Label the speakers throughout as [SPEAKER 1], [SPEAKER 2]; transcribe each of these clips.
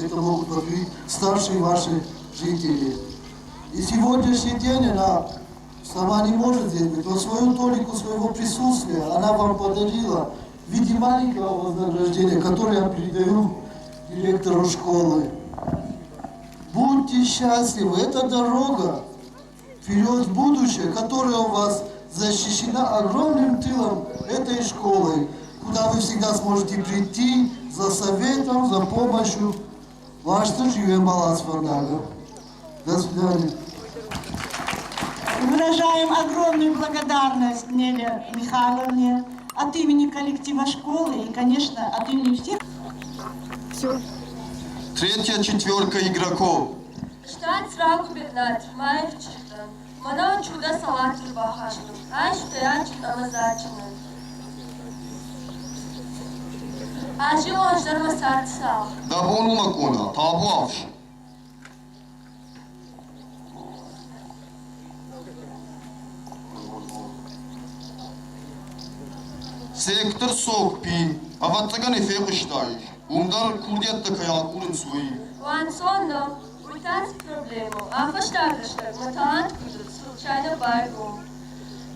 [SPEAKER 1] Это могут подтвердить старшие ваши жители. И сегодняшний день она сама не может здесь быть, но свою толику своего присутствия она вам подарила в виде маленького вознаграждения, которое я передаю директору школы. Будьте счастливы, это дорога вперед в будущее, которая у вас защищена огромным тылом этой школы, куда вы всегда сможете прийти за советом, за помощью. Ваш живем баланс До свидания.
[SPEAKER 2] Выражаем огромную благодарность Неле Михайловне от имени коллектива школы и, конечно, от имени всех.
[SPEAKER 3] Все.
[SPEAKER 4] Третья четверка игроков.
[SPEAKER 5] Штат срагубеднат, маевчитан. Манау чудо салат рубахашну. Ай штаячит амазачинан. Ажил онждарма сартсал.
[SPEAKER 4] Дӕ бон у, мӕ къона, табуафси. Сектор сок пи, ӕвӕццӕгӕн ӕй фехъуыстаис, уым дӕр курдиӕттӕ кӕй агурынц, уый.
[SPEAKER 5] Уанцон нӕу, уый та цы проблемӕ у? А фӕстаг рӕстӕг мӕ талант куыд уыд, случайно байгом.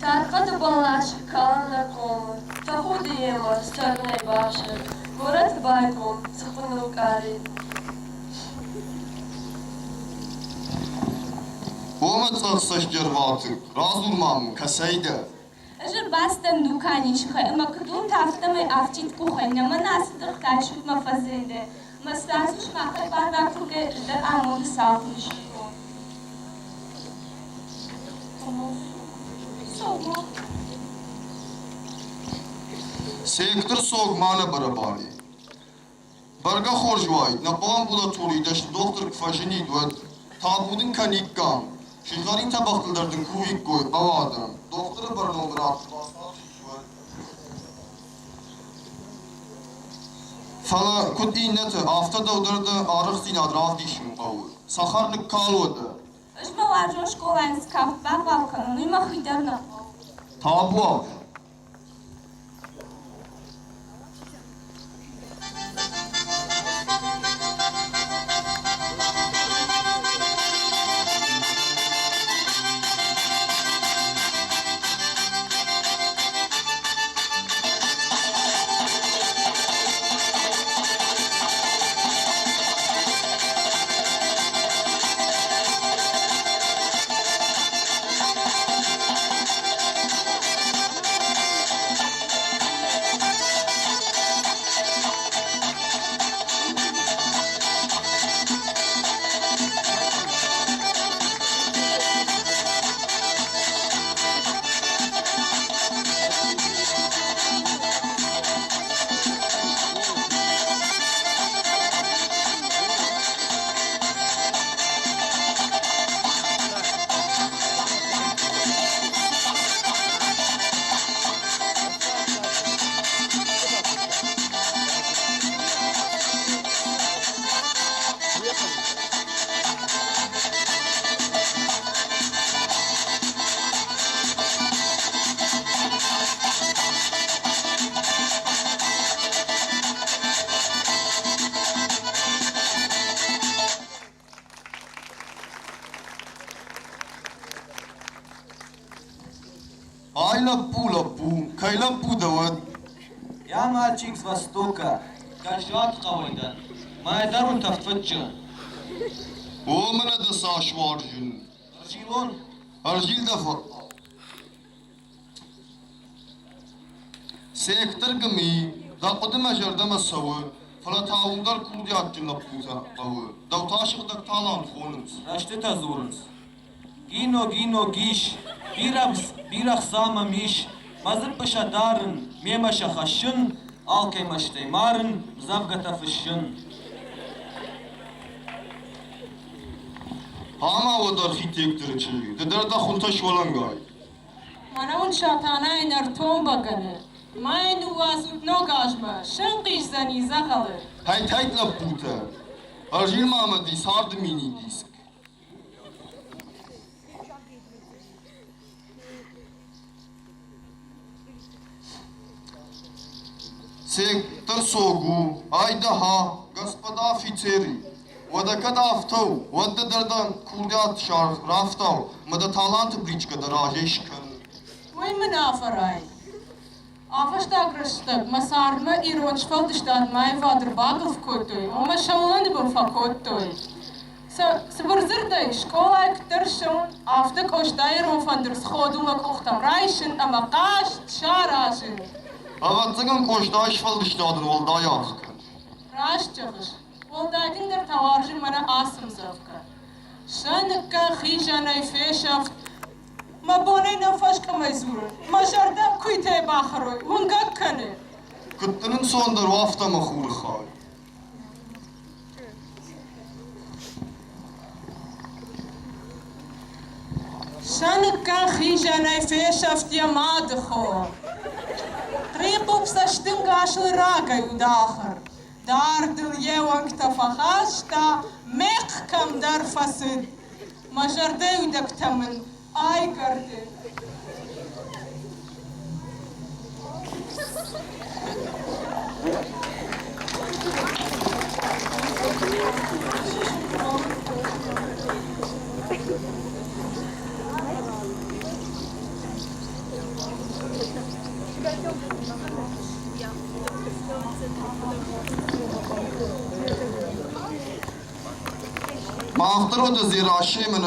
[SPEAKER 5] Тархъӕды бӕласы калын нӕ комы, тӕхуды йемӕ цӕрынӕй бафсӕд. Горӕты байгом дзыхъхъыныл къӕрид.
[SPEAKER 4] Омӕ цъӕхцӕст ӕрвадзыг, радзур-ма мын, кӕцӕй дӕ?
[SPEAKER 6] Ӕз ӕрбацыдтӕн дуканийы сыхӕй ӕмӕ куыд уынут, афтӕмӕй афтид къухӕй нӕ мӕнӕ ацы дыргътӕ айсут мӕ фӕзылды. Мӕ сразы сымахӕй бар ракургӕ ӕз дӕр амонды цалх ныссивон. Цӕума.
[SPEAKER 4] Сектор сог ма нӕ барабани. Бӕргӕ хорз уаид, нӕ хъӕуы амбулаторийы дӕсны дохтыр куы фӕзынид, уӕд. Табу дын кӕниккам. Сызгъӕрин тӕбӕгътыл дӕр дын кувиккой хъӕуы адӕм. Дохтыры бӕрнон бынат куы бацахсис, уӕд. Фӕлӕ, куыд иннӕты, афтӕ дӕу дӕр дӕ арӕхстдзинад равдисын хъӕуы. Цӕхӕр ныккал уӕдӕ.
[SPEAKER 6] Ӕз мӕ уарзон скъолайӕн цы кафт бахъуаг кӕнон, уый мӕхи дӕр нӕ хъӕуы.
[SPEAKER 4] Табуаф! Ай лӕппу, лӕппу, кӕй лӕппу дӕ уӕд?
[SPEAKER 7] Я мальчик с Востока, Гӕззат хъӕуӕй дӕн. Мӕ дӕр уын тӕвдфыдджын.
[SPEAKER 4] О, мӕнӕ дӕ цас уарзын.
[SPEAKER 7] Ӕрзилон?
[SPEAKER 4] Ӕрзил дӕ фӕхъхъау. Сектор гми, дӕ хъуыды мӕ зӕрдӕмӕ цӕуы, фӕлӕ та уым дӕр курдиатджын лӕппутӕ хъӕуы. Дӕу та сыгъдӕг талант хонынц.
[SPEAKER 7] Рӕстытӕ дзурынц. Гино, гино, гис, бирӕ, бирӕ хца мӕм ис, мӕ дзыппы сӕ дарын, мемӕ сӕ хӕссын, алкӕй мӕстӕй марын, ӕмдзӕвгӕтӕ фыссын.
[SPEAKER 4] Ӕмӕ уӕд архитекторы чызг, ды дӕр дӕ хуынтӕ суӕлӕнгай.
[SPEAKER 8] Мӕнӕ уын Сатанайы нӕртон бӕгӕны. Ма йын ныууадзут ног азмӕ, сӕнхъиздзӕни дзӕгъӕлы.
[SPEAKER 4] Хӕйтӕйт лӕппутӕ, ӕрзил ма мӕ ди царды мини-диск. Сектор сог у, ай-да-ха, господа офицеры! Уӕдӕ кӕд афтӕ у, уӕд ды дӕр дӕ курдиат рафтау мӕ дӕ таланты бричкӕ дӕ разӕй скӕн.
[SPEAKER 8] Уый мын афӕрай. А-фӕстаг рӕстӕг мӕ цардмӕ ирон сфӕлдыстадмӕ аивад ӕрбагуылф кодтой ӕмӕ сӕ уылӕны бын фӕкодтой. Цыбыр дзырдӕй, скъолайы куыддӕр ссӕуын, афтӕ Къоста ирон фӕндыр сходу мӕ къухтӕм райсын ӕмӕ хъазт саразын.
[SPEAKER 4] Ӕвӕццӕгӕн, Къостайы сфӕлдыстадӕн уӕлдай аргъ кӕны.
[SPEAKER 8] Раст зӕгъыс, уӕлдай тынгдӕр та уарзын мӕнӕ ацы ӕмдзӕвгӕ. Сӕныккӕ хизӕнӕй фесӕфт, Мӕ бонӕй нӕ фӕскъӕмӕй дзуры, мӕ зӕрдӕ куыйтӕй бахӕрой, уынгӕг кӕны.
[SPEAKER 4] Куыд дын ӕнцондӕр у, афтӕ мӕ хуры хай.
[SPEAKER 8] Сӕныккӕн хизӕнӕй фесӕфт йӕ мады хо. Хърихъупп цӕстынгасыл рагӕй уыд ахуыр. Дардыл йе уӕнгтӕ фӕхаста, мехъ кӕмдӕр фӕцыд. Мӕ зӕрдӕйы уидӕгтӕ мын айгӕрды.
[SPEAKER 4] Мах дӕр уӕдӕ Дзерассӕимӕ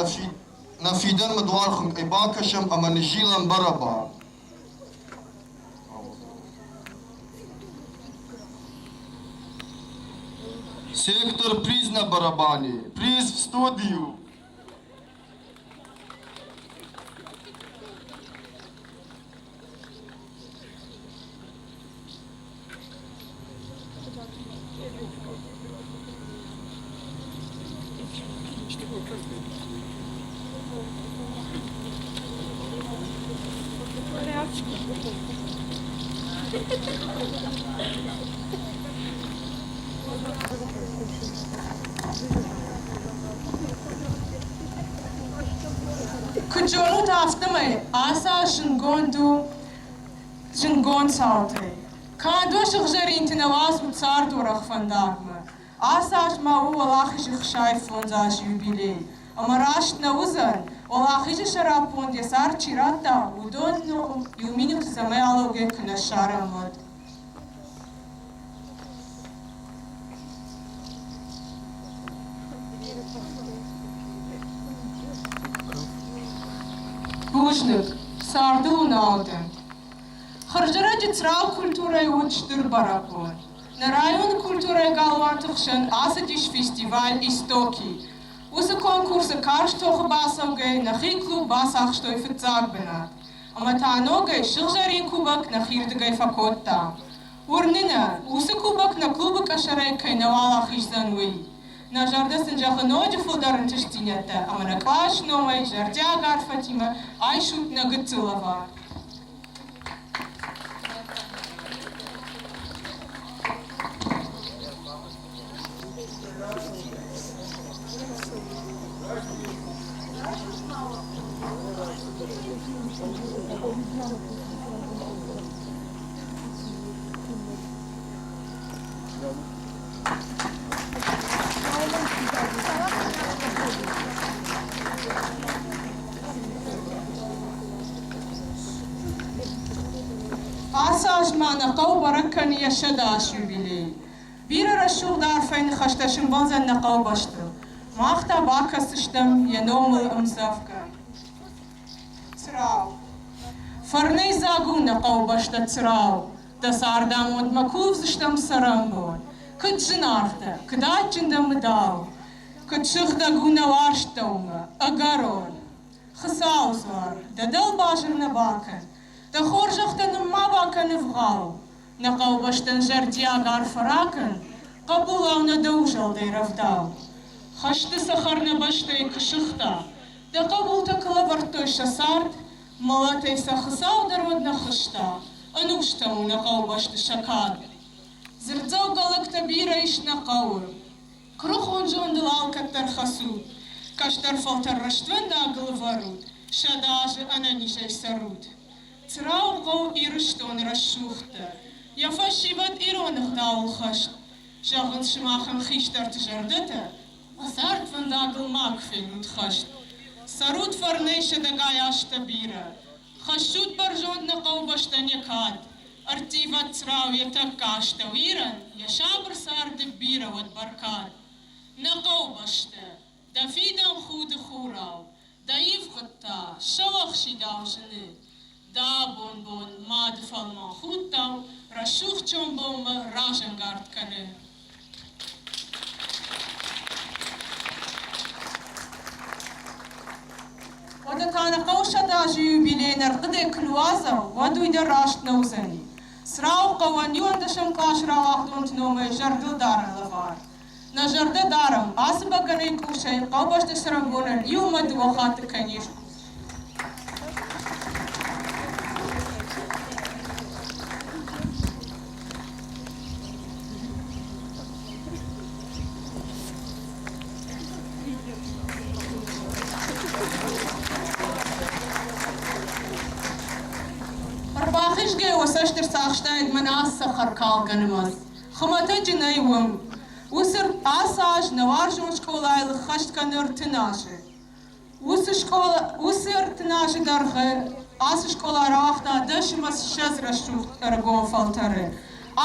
[SPEAKER 4] нӕ фидӕнмӕ дуар хуынкъӕй бакӕсӕм ӕмӕ ныззилӕм барабан. Сектор приз на барабане, приз в студию.
[SPEAKER 8] Куыд зонут, афтӕмӕй ацы аз зындгонд у зындгонд цаутӕй. Канд уӕ сыгъзӕринты нӕ уадзут цардуӕрӕх фӕндагмӕ. Ацы аз ма у Уӕлахизы 65 азы юбилей. Ӕмӕ раст нӕ уыдзӕн, Уӕлахизы сӕраппонд йӕ цард чи радта, уыдон иу минут цӕмӕй алӕугӕ куы нӕ ссарӕм, уӕд. Бузныг, цардыл уын аудӕн. Хӕрзӕрӕджы Црау культурӕйы уыд стыр бӕрӕгбон. Нӕ районы культурӕйы галуанты хсӕн ацыдис фестиваль «Истоки». Уыцы конкурсы карз тохы бацӕугӕйӕ нӕхи клуб бацахстой фыццаг бынат. Ӕмӕ та ногӕй сыгъзӕрин кубок нӕхирдыгӕй фӕкодта. Уырны нӕ, уыцы кубок нӕ клубы къӕсӕрӕй кӕй нӕ уӕлахиздзӕн, уый. Нӕ зӕрдӕ сын зӕгъы ноджы фылдӕр ӕнтыстдзинӕдтӕ ӕмӕ нӕ кълас номӕй зӕрдиаг арфӕтимӕ айсут нӕ гыццыл лӕвар. Ацы аз ма нӕ хъӕу бӕрӕг кӕны йӕ 100 юбилей. Бирӕ рӕсугъд арфӕйы ныхӕстӕ сымбӕлдзӕн нӕ хъӕубӕстыл. Мах та бакӕсдзыстӕм йӕ номыл ӕмдзӕвгӕ. Цырау. Фӕрнӕйдзаг у нӕ хъӕубӕстӕ Цырау. Дӕ цардамондмӕ кувдзыстӕм цӕрӕнбон. Куыд зынаргъ дӕ, куыд адджын дӕ мыдау. Куыд сыгъдӕг у нӕ уарзт дӕумӕ, ӕгӕрон. Хуыцауы дзуар, дӕ дӕлбазыр нӕ бакӕн, Дӕ хорзӕхтӕ нын ма бакӕн ӕвгъау. Нӕ хъӕубӕстӕн зӕрдиаг арфӕ ракӕн, Хъӕбулау нӕ дӕ узӕлдӕй рӕвдау. Хӕсты цӕхӕр нӕ бӕстӕйы куы сыгъта, Дӕ хъӕбултӕ куы лӕвӕрдтой сӕ цард, Мӕлӕтӕй сӕ Хуыцау дӕр уӕд нӕ хызта, Ӕнустӕм у нӕ хъӕубӕсты сӕ кад. Дзырддзӕугӕ лӕгтӕ бирӕ ис нӕ хъӕуы, Куырыхон зондыл алкӕддӕр хӕцут, Кӕстӕр фӕлтӕр рӕствӕндагыл ӕвӕрут, 100 азы ӕнӕнизӕй цӕрут. Црауы хъӕу Ирыстоны рӕсугъддӕр. Йӕ фӕсивӕд ирон ӕгъдауыл хӕст. Зӕгъынц сымахӕн хистӕрты зӕрдӕтӕ, Уӕ цардвӕндагыл макуы фенут хӕст. Цӕрут фӕрнӕй сӕдӕгай азтӕ бирӕ. Хӕссут бӕрзонд нӕ хъӕубӕстӕн йӕ кад. Ӕрттивӕд црау йӕ тӕккӕ астӕу Ирӕн, йӕ сабыр царды бирӕ уӕд бӕркад. Нӕ хъӕубӕстӕ, дӕ фидӕн худы хурау, Дӕ ивгъуыд та сӕуӕхсидау зыны. Дӕ абон бон мады фӕлмӕн худтау Рӕсугъд сомбонмӕ разӕнгард кӕны. Уӕдӕ та нӕ хъӕуы сӕдӕазы юбилей ӕрхъуыды куы ныуадзӕм, уӕд уый дӕр раст нӕ уыдзӕни. Црауы хъӕуӕн иуӕндӕсӕм къласы рауагъдонты номӕй зӕрдылдарӕн лӕвар. Нӕ зӕрдӕ дарӕм, ацы бӕгӕныйы къусӕй хъӕубӕсты цӕрӕнбонӕн иумӕ дыууӕ хатты кӕй не Ӕрбахизгӕ уӕ цӕст ӕрцахстаид мӕнӕ ацы цӕхӕркалгӕ нымӕц. Хуымӕтӕджы нӕй уым. Уыцы ацы аз нӕ уарзон скъолайыл ӕххӕст кӕны 30 азы. Уыцы скъола, уыцы 30 азы дӕргъы ацы скъола рауагъта 10 ӕмӕ 20 рӕсугъд ӕрыгон фӕлтӕры.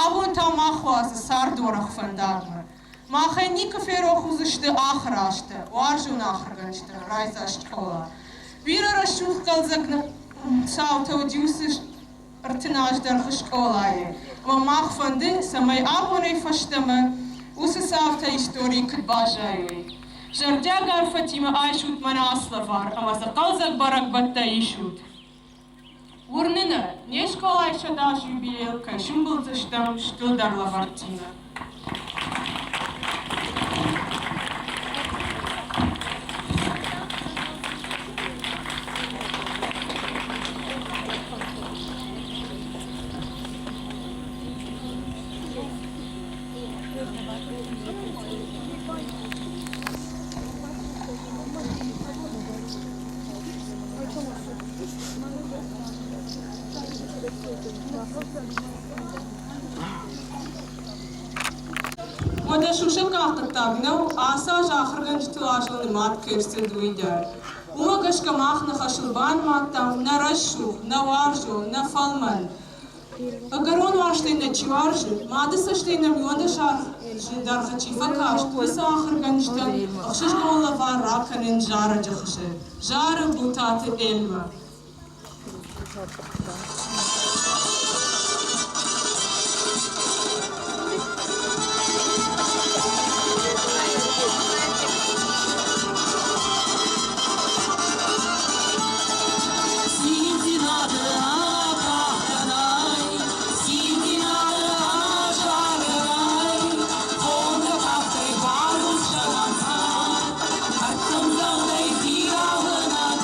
[SPEAKER 8] Абон та мах уадзы цардуӕрӕх фӕндагмӕ. Махӕй никуы ферох уыдзысты ахуыр азтӕ, уарзон ахуыргӕнджытӕ, райдзаст скъола. Бирӕ рӕсугъд хъӕлдзӕг цаутӕ уыди уыцы 30 азы дӕргъы скъолайы. Ӕмӕ мах фӕнды, цӕмӕй абонӕй фӕстӕмӕ уыцы цаутӕ историйы куыд баззайой. Зӕрдиаг арфӕтимӕ айсут мӕнӕ ацы лӕвар ӕмӕ дзы хъӕлдзӕг бӕрӕгбӕттӕ исут. Уырны нӕ, не скъолайы 100 азы юбилейыл кӕй сымбылдзыстӕм стырдӕр лӕвӕрттимӕ. Уӕдӕ сусӕггаг хъуыддаг нӕу, ацы аз ахуыргӕнджытыл азыл нымад кӕй ӕрцыд, уый дӕр. Уымӕ гӕсгӕ мах ныхасыл банымадтам нӕ рӕсугъд, нӕ уарзон, нӕ фӕлмӕн. Ӕгӕрон уарзтӕй нӕ чи уарзы, мады цӕстӕй нӕм иуӕндӕс азы дӕргъы чи фӕкаст, уыцы ахуыргӕнджытӕн ӕхсызгон лӕвар ракӕнын зарӕджы хуызы. Зары Бутаты Эльмӕ.
[SPEAKER 3] Циндзинады апахтӕнӕй, циндзинады азарӕй, Хонды къӕхтӕй барухсӕнӕн ӕрттымдзӕгъдӕй фидауынӕн.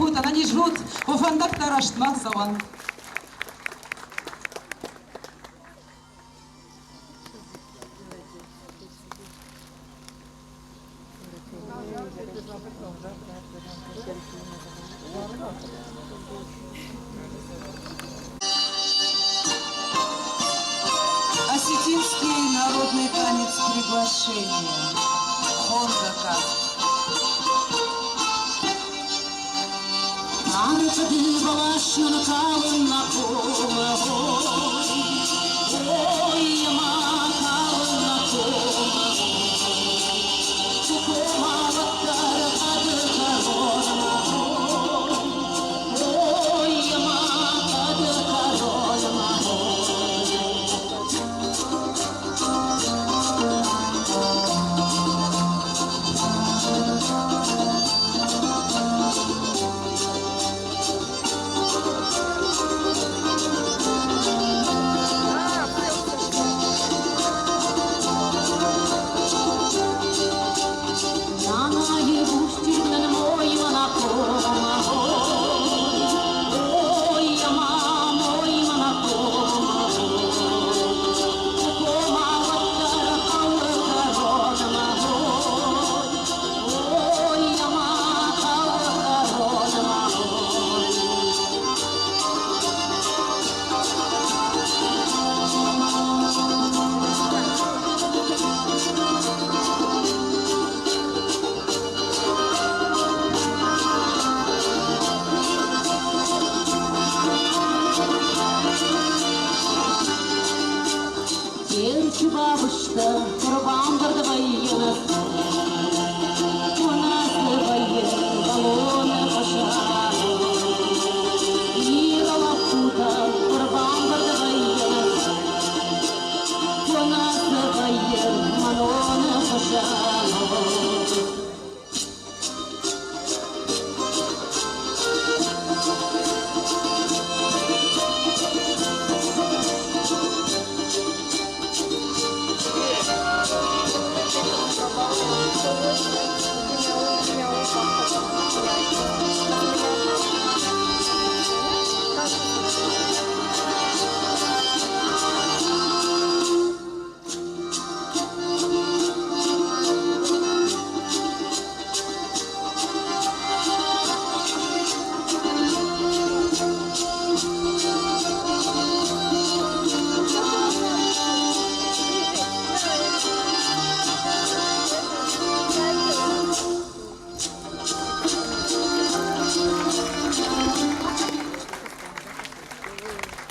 [SPEAKER 9] Дзӕбӕх ут, ӕнӕниз ут, уӕ фӕндӕгтӕ рӕстмӕ цӕуӕнт.
[SPEAKER 10] Осетинский народный танец приглашения. Хонгака.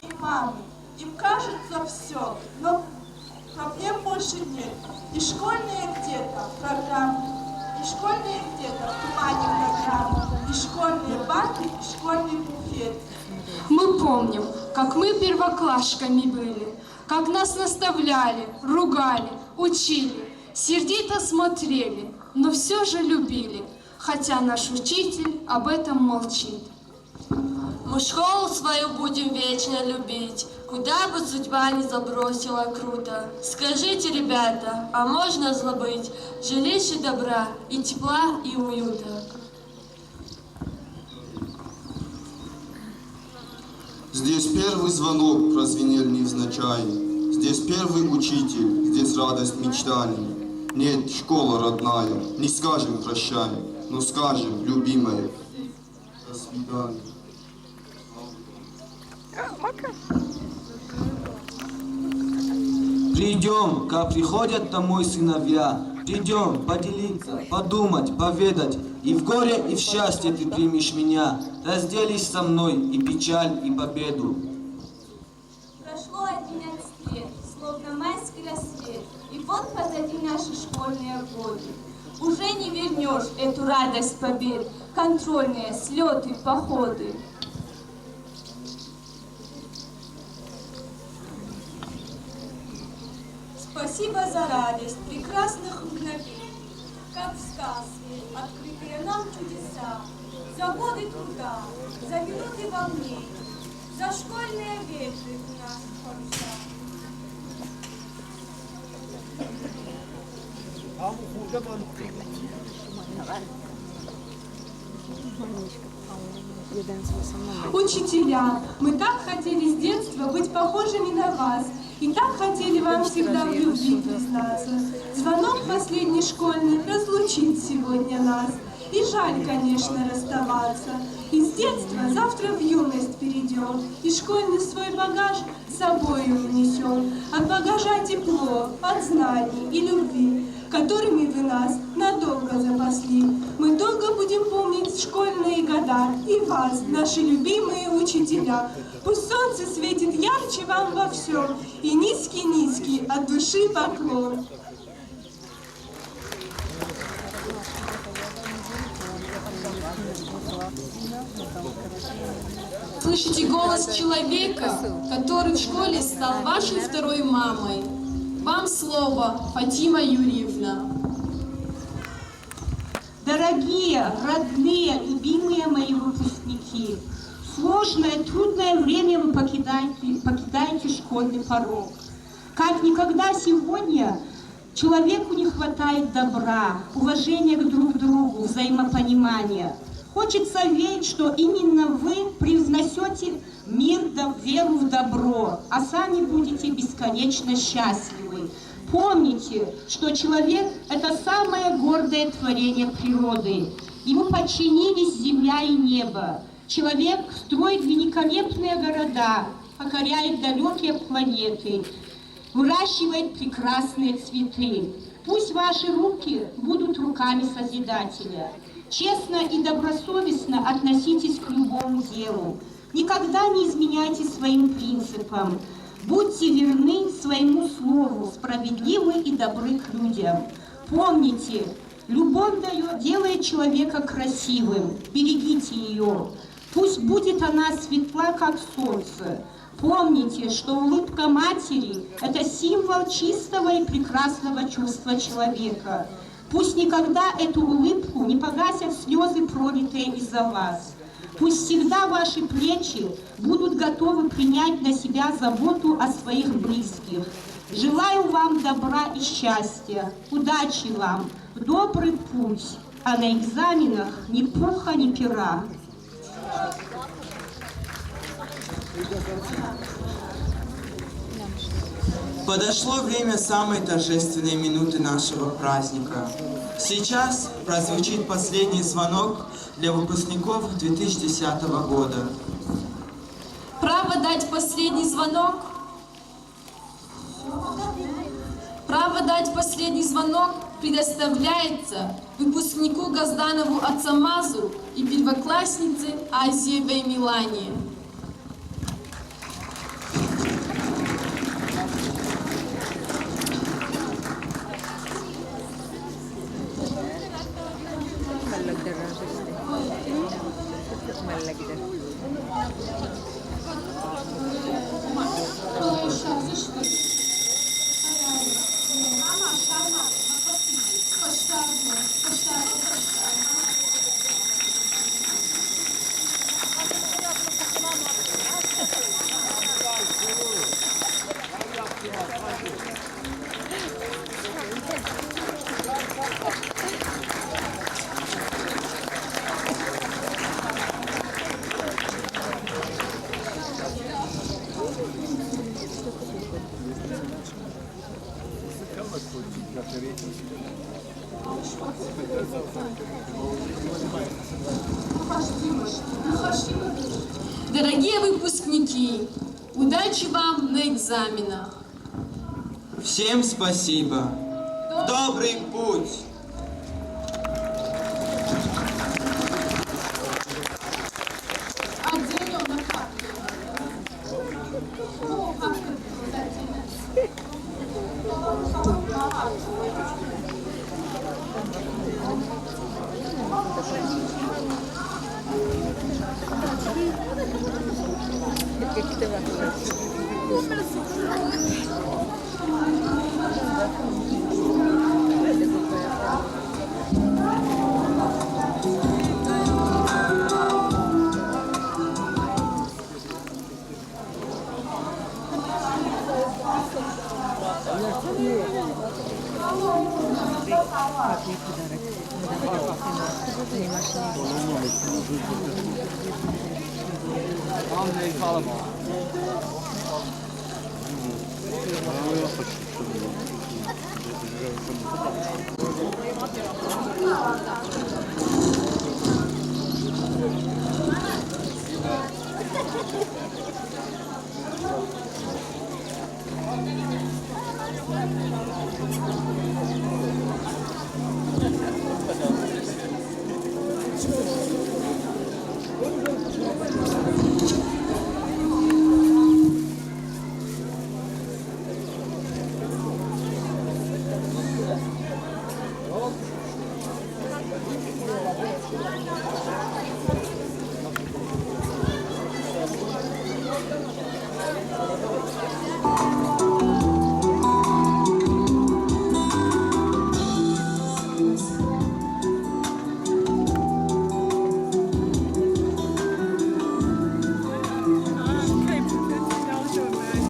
[SPEAKER 11] И мамы. Им кажется все, но проблем больше нет. И школьные где-то программы, и школьные где-то в тумане программы, и школьные банки, и школьный буфет.
[SPEAKER 12] Мы помним, как мы первоклашками были, как нас наставляли, ругали, учили, сердито смотрели, но все же любили, хотя наш учитель об этом молчит.
[SPEAKER 5] Мы школу свою будем вечно любить, куда бы судьба ни забросила круто. Скажите, ребята, а можно забыть жилище добра и тепла, и уюта?
[SPEAKER 4] Здесь первый звонок прозвенел невзначай, Здесь первый учитель, здесь радость мечтаний. Нет, школа родная, не скажем прощай, но скажем, любимая, до свидания.
[SPEAKER 7] Придем, как приходят домой сыновья, придем поделиться, подумать, поведать, и в горе, и в счастье ты примешь меня, разделишь со мной и печаль, и победу.
[SPEAKER 6] Прошло 11 лет, словно майский рассвет, и вот позади наши школьные годы. Уже не вернешь эту радость побед, контрольные, слеты, походы.
[SPEAKER 11] Спасибо за радость прекрасных мгновений, как в сказке открытые нам чудеса, за годы труда, за минуты волнений, за школьные ветры у нас паруса.
[SPEAKER 8] Учителя, мы так хотели с детства быть похожими на вас и так хотели вам всегда в любви признаться. Звонок последний школьный разлучит сегодня нас. И жаль, конечно, расставаться. Из детства завтра в юность перейдем, и школьный свой багаж с собою унесем. От багажа тепло, от знаний и любви, которыми вы нас надолго запасли. Мы долго будем помнить школьные года и вас, наши любимые учителя. Пусть солнце светит ярче вам во всем, и низкий-низкий от души поклон.
[SPEAKER 12] Слышите голос человека, который в школе стал вашей второй мамой. Вам слово, Фатима Юрьевна.
[SPEAKER 2] Дорогие, родные, любимые мои выпускники, в сложное, трудное время вы покидаете школьный порог. Как никогда сегодня человеку не хватает добра, уважения к друг другу, взаимопонимания. Хочется верить, что именно вы превзнесете мир, веру в добро, а сами будете бесконечно счастливы. Помните, что человек – это самое гордое творение природы. Ему подчинились земля и небо. Человек строит великолепные города, покоряет далекие планеты, выращивает прекрасные цветы. Пусть ваши руки будут руками Созидателя. Честно и добросовестно относитесь к любому делу. Никогда не изменяйте своим принципам. Будьте верны своему слову, справедливы и добры к людям. Помните, любовь делает человека красивым. Берегите ее. Пусть будет она светла, как солнце. Помните, что улыбка матери – это символ чистого и прекрасного чувства человека. Пусть никогда эту улыбку не погасят слезы, пролитые из-за вас. Пусть всегда ваши плечи будут готовы принять на себя заботу о своих близких. Желаю вам добра и счастья, удачи вам, в добрый путь, а на экзаменах ни пуха, ни пера.
[SPEAKER 13] Подошло время самой торжественной минуты нашего праздника. Сейчас прозвучит последний звонок для выпускников 2010 года.
[SPEAKER 12] Право дать последний звонок. Право дать последний звонок предоставляется выпускнику Газданову Ацамазу и первокласснице Азиевой Милане. Дорогие выпускники, удачи вам на экзаменах.
[SPEAKER 13] Всем спасибо. В добрый путь!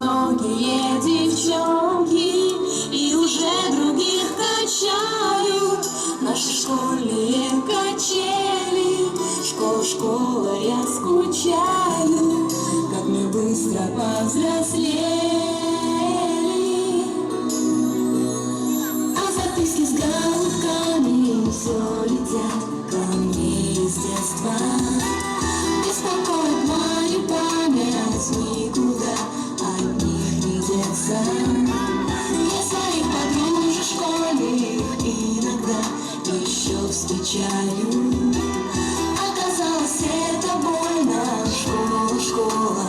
[SPEAKER 3] Многие девчонки и уже других качают наши школьные качели. Школа, школа, я скучаю, как мы быстро повзрослели. А записки с голубками все летят ко мне из детства. Беспокоит мою память, никуда от них не деться. Я своих подружек школьных иногда еще встречаю. Оказалось, это больно. Школа, школа,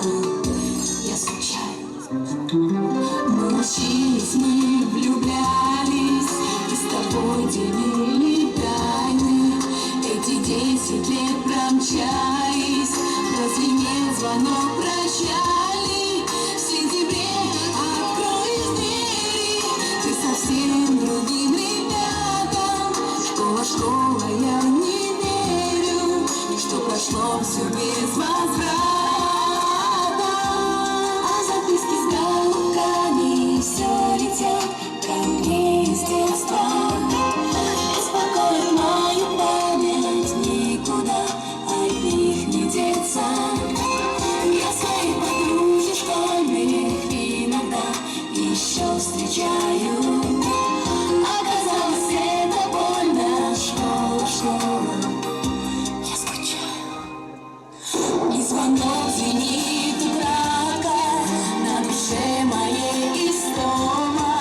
[SPEAKER 3] я скучаю. Мы учились, мы влюблялись и с тобой делили тайны. Эти 10 лет промчались, прозвенел звонок прощальный. В сентябре откроешь двери, ты совсем другим ребятам. Школа, школа, я не верю, что прошло все без возврата. А записки с голубками все летят ко мне из детства. Беспокоит мою память, никуда от них не деться. Я своих подружек школьных иногда еще встречаю. Оказалось, это больно. Школа, школа, я скучаю. И звонок звенит украдкой на душе моей истома.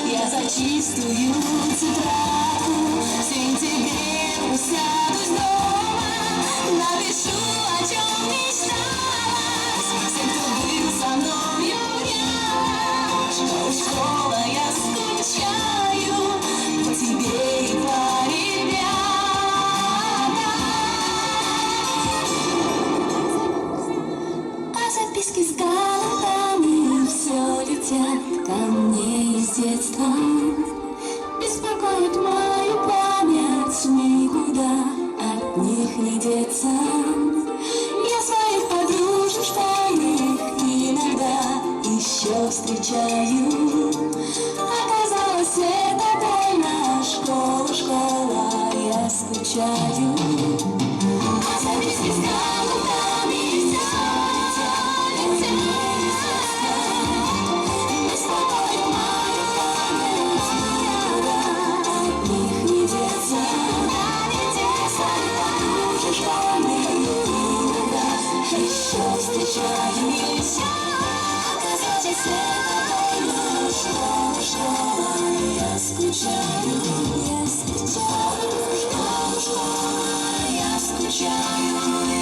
[SPEAKER 3] Я за чистую тетрадку в сентябре усядусь дома. Напишу, о чем мечталось всем, кто был со мною рядом. Школа, школа, я скучаю по тебе и по ребятам. А записки с голубками все летят ко мне из детства. Беспокоит мою память, никуда от них не деться. Я своих подружек школьных иногда еще встречаю. Оказалось, это больно. Школа, школа, я скучаю. А записки с голубками все летят ко мне из детства. Беспокоит мою память, никуда от них не деться. Своих подружек школьных иногда еще встречаю. Оказалось, это больно. Школа, школа, я скучаю, я скучаю. Школа, школа, я скучаю,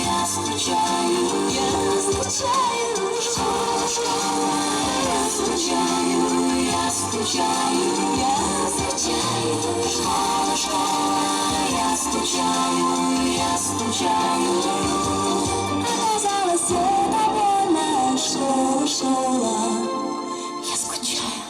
[SPEAKER 3] я скучаю, я скучаю. Школа, школа, я скучаю, я скучаю, я скучаю. Школа, школа, я скучаю, я скучаю. Оказалось, это больно. Школа, школа, я скучаю.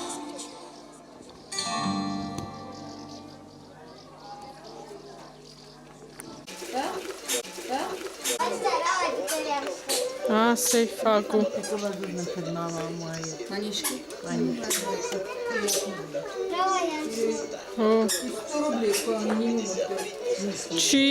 [SPEAKER 8] А, цӕй фаг у. О. Чи?